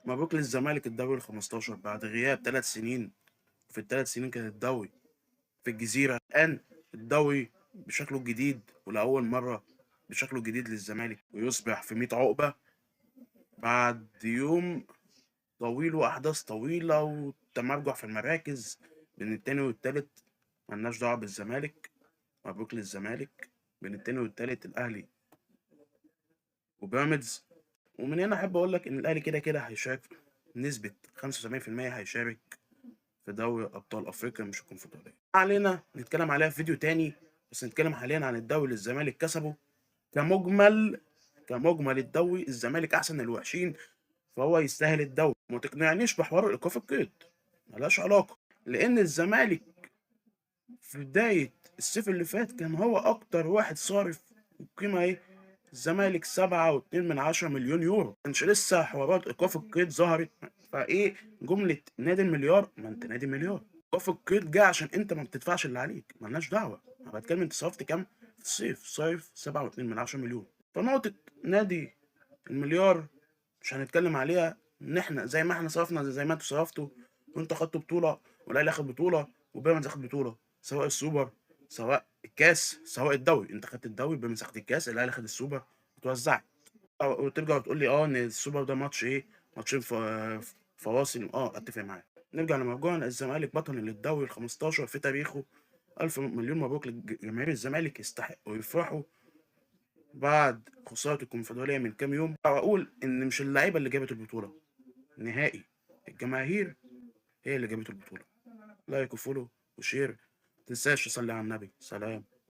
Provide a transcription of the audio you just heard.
مبروك للزمالك الدوري ال15 بعد غياب 3 سنين. في ال3 سنين كان الدوري في الجزيرة. الآن الدوري بشكله الجديد ولأول مرة بشكله الجديد للزمالك، ويصبح في 100 عقبة بعد يوم طويل وأحداث طويلة وتمرجح في المراكز بين التاني والتالت. ملناش دعوة بالزمالك، مبروك للزمالك. بين التاني والتالت الأهلي وبيراميدز. ومن هنا أحب أقول لك إن الأهلي كده كده هيشارك نسبة 75%، هيشارك في دوري أبطال أفريقيا مش الكونفدرالية. ما علينا، نتكلم عليها في فيديو تاني، بس نتكلم حاليا عن الدوري اللي الزمالك كسبه. كمجمل الدوري الزمالك أحسن الوحشين، فهو يستاهل الدوري. ما تقنعنيش بحوار إيقاف القيد، ملهاش علاقة، لأن الزمالك في بداية الصيف اللي فات كان هو أكتر واحد صارف القيمة إيه؟ الزمالك 7.2 مليون يورو، ما كانش لسه حوارات إيقاف القيد ظهرت. فإيه جملة نادي المليار؟ ما أنت نادي مليار. إيقاف القيد جه عشان أنت ما بتدفعش اللي عليك، مالناش دعوة. أنا بتكلم أنت صرفت كام في الصيف؟ صرف 7.2 مليون. فنقطة نادي المليار مش هنتكلم عليها، إن إحنا زي ما إحنا صرفنا زي ما أنتوا صرفتوا، وأنتوا خدتوا بطولة والأهلي أخد بطولة وبيراميدز أخد بطولة، سواء السوبر سواء الكاس سواء الدوري. انت خدت الدوري، بيراميدز خد الكاس، الاهلي خد السوبر، اتوزعت. وترجع وتقول لي ان السوبر ده ماتش ايه، ماتشين فواصل. اتفق معاك. نرجع لمرجوعنا، الزمالك بطل للدوري ال15 في تاريخه. 1000 مليون مبروك لجماهير الزمالك، يستحقوا ويفرحوا بعد خسارة الكونفدرالية من كام يوم. واقول ان مش اللعيبة اللي جابت البطولة نهائي، الجماهير هي اللي جابت البطولة. like و follow و share، متنساش تصلي على النبي. سلام.